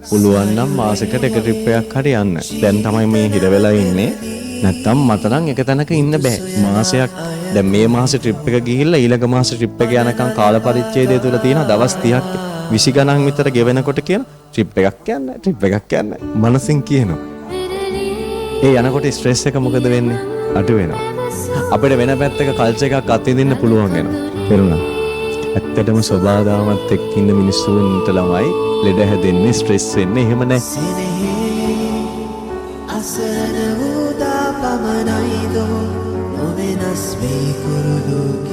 පුළුවන් නම් මාසෙකට එක ට්‍රිප් එකක් හරි යන්න. දැන් තමයි මේ හිර වෙලා ඉන්නේ. නැත්තම් මට නම් එක තැනක ඉන්න බෑ. මාසයක් දැන් මේ මාසේ ට්‍රිප් එක ගිහිල්ලා ඊළඟ මාසේ ට්‍රිප් එක යනකම් කාල පරිච්ඡේදය තුල තියෙන දවස් 30ක් 20 ගණන් විතර ගෙවෙනකොට කියන ට්‍රිප් එකක් යන්න, ට්‍රිප් එකක් යන්න මනසින් කියනවා. ඒ යනකොට ස්ට්‍රෙස් එක මොකද වෙන්නේ? අඩු වෙනවා. අපිට වෙන පැත්තක කල්චර් එකක් අත්විඳින්න පුළුවන් වෙනවා. තේරුණා? ඇත්තටම සොබාදහමත් එක්ක ඉන්න මිනිස්සුන්ට ළමයි ලෙඩ හැදෙන්නේ, ස්ට්‍රෙස් වෙන්නේ එහෙම නෑ. අසරණ වූ දා පමණයිදෝ නොවෙනස් වී කුරුදු.